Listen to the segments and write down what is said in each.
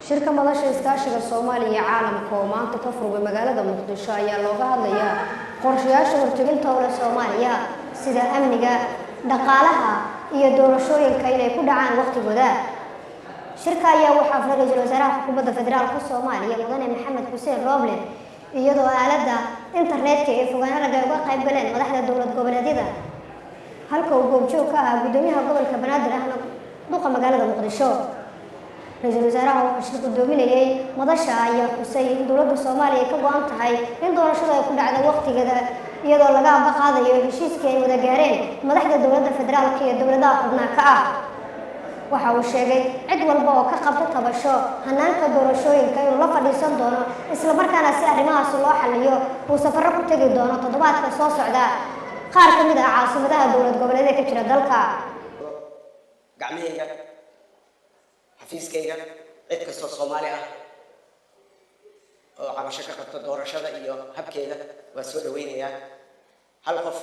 Shirka madasha iskaashiga Soomaaliya iyo caalamka oo maanta ka furmay magaalada Muqdisho ayaa looga hadlayaa qorshayaasha horteginta u leh Soomaaliya, sida amniga, dhaqaalaha iyo doorashooyinka inay ku dhacaan waqtigooda. Shirka ayaa waxaa furay ra-iisul wasaaraha xukuumadda federaalka Soomaaliya, Mudane Maxamed Xuseen Rooble, iyadoo aaladda internetka ee fogaan aragga ay uga qayb galeen madaxda dowlad goboleedyada, halka uu goobjoog ka ahaa guddoomiyaha gobolka Banaadir ahna duqa magaalada Muqdisho. Ra-iisul wasaaraha oo shir guddoominayay madasha ayaa xusay in dowladda Soomaaliya ay ka go-an tahay in doorashadu ay ku dhacdo waqtigeeda, iyadoo laga amba qaadayo heshiiskii ay wada gaareen madaxda dowladda federaalka iyo dowladaha xubnaha ka ah. Waxa uu sheegay cid walba oo ka qabta tabasho hanaanka doorashooyinka inuu la fadhiisan doono, islamarkaana si arrimahaas loo xaliyo uu safarro ku tegi doono toddobaadka soo socda qaar ka mid ah caasimadaha dowlad goboleedka ka jira dalka. Gacmahayga, xafiiskayga, cid kastoo Soomaali ah oo cabasho ka qabta doorashada iyo habkeeda waa soo dhaweynayaa. Hal qof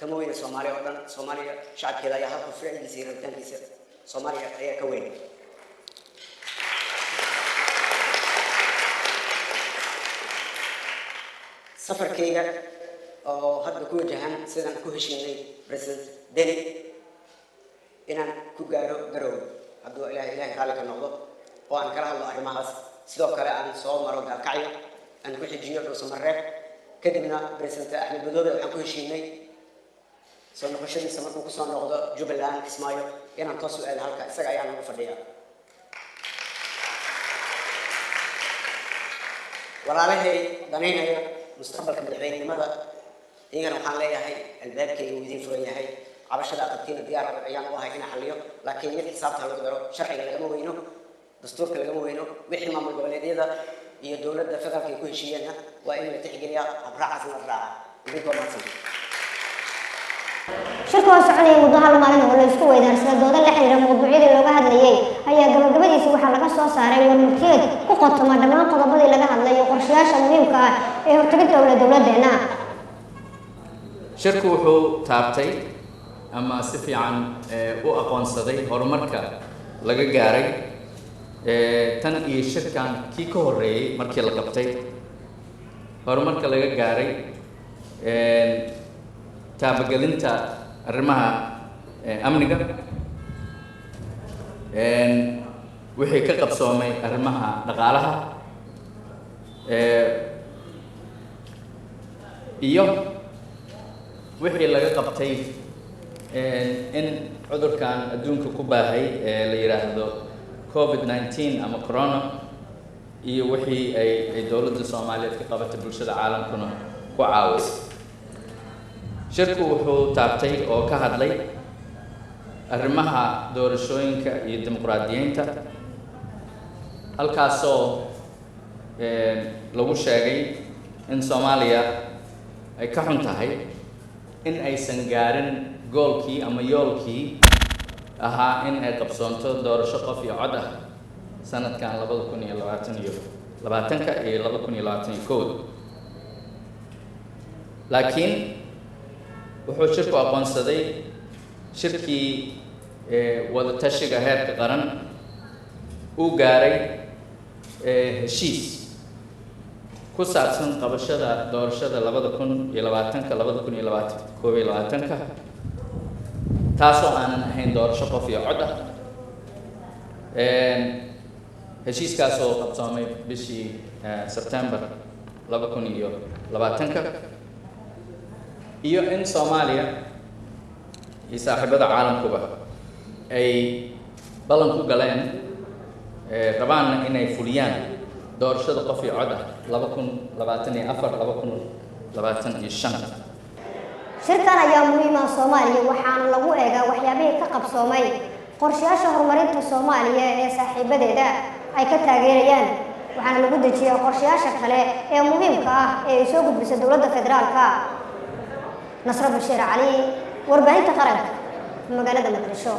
kama weyna Soomaaliya oo dhan. Soomaaliya shacabkeeda ayaa hal qof ra'yigiisa iyo rabitaankiisa Soomaaliya ayaa ka weyn. Safarkayga oo hadda ku wajahan sidaan ku heshiinay President Deni inaan ku gaaro Garowe, hadduu Ilahay raalli ka noqdo, oo aan kala hadlo arrimahaas. Sidoo kale aan soo maro Gaalkacyo, aan ku xijiyo Dhuusamareeb, kadibna President Axmed Madoobe waxaan ku heshiinay soo noqoshadiisa markuu kusoo noqdo Jubbaland, Kismaayo, inaan toos u aado halka isaga ayaa nagu fadhiya. Walaalahay danaynaya mustaqbalka madaxweynenimada iyagana waxaan leeyahay albaabkayga uu idiin furan yahay. Cabashada aqabtiina diyaar ayaan u ahay inaan xalliyo, laakiin mid xisaabta lagu daro: sharciga lagama weyno, dastuurka lagama weyno. Wixii maamul goboleedyada iyo dowladda federaalka ay ku heshiiyeenna waa in la tixgeliyaa, habraacaasna la raaca. Idinkoo mahadsan. Shirka oo soconaya muddo hal maalin oo la isku weydaarsada dooda la xiriira mawduucyadii looga hadlayay ayaa gabagabadiisi waxaa laga soo saaray warmurtiyeed ku qotoma dhammaan qodobadii laga hadlay iyo qorshayaasha muhiimka ah ee horteginta owla dowladdeena. Shirku wuxuu taabtay ama si fiican u aqoonsaday horumarka laga gaaray tan iyo shirkan kii ka horreeyey markii la qabtay, horumarka laga gaaray taabagelinta arrimaha amniga, wixii ka qabsoomay arrimaha dhaqaalaha, iyo wixii laga qabtay in cudurkan adduunka ku baahay ee la yidhaahdo COVID-19 ama corona, iyo wixii ay dowladda Soomaaliyeed ka qabatay, bulshada caalamkuna ku caawisay. Shirku wuxuu taabtay oo ka hadlay arrimaha doorashooyinka iyo dimuqraadiyeynta, halkaasoo lagu sheegay in Soomaaliya ay ka xun tahay in aysan gaarin goolkii ama yoolkii ahaa in ay qabsoonto doorasho qof iyo cod ah sanadkan 2020 iyo 2021. Laakiin wuxuu shirku aqoonsaday shirkii wadatashiga heerka qaran uu gaaray heshiis ku saabsan qabashada doorashada 2020, 2021, taasoo aanan ahayn doorasho qof iyo cod ah. Heshiiskaasoo qabsoomay bishii September 2020, iyo in Soomaaliya iyo saaxiibada caalamkuba ay ballan ku galeen, rabaanna inay fuliyaan doorashada qof iyo cod ah 2024, 2025. Shirkan ayaa muhiim ah Soomaaliya, waxaana lagu eegaa waxyaabihii ka qabsoomay qorshayaasha horumarinta Soomaaliya ee saaxiibadeeda ay ka taageerayaan, waxaana lagu dejiyaa qorshayaasha kale ee muhiimka ah ee ay soo gudbisa dowladda federaalka. Nasro Bashiir Cali, warbaahinta qaranka, magaalada Muqdisho.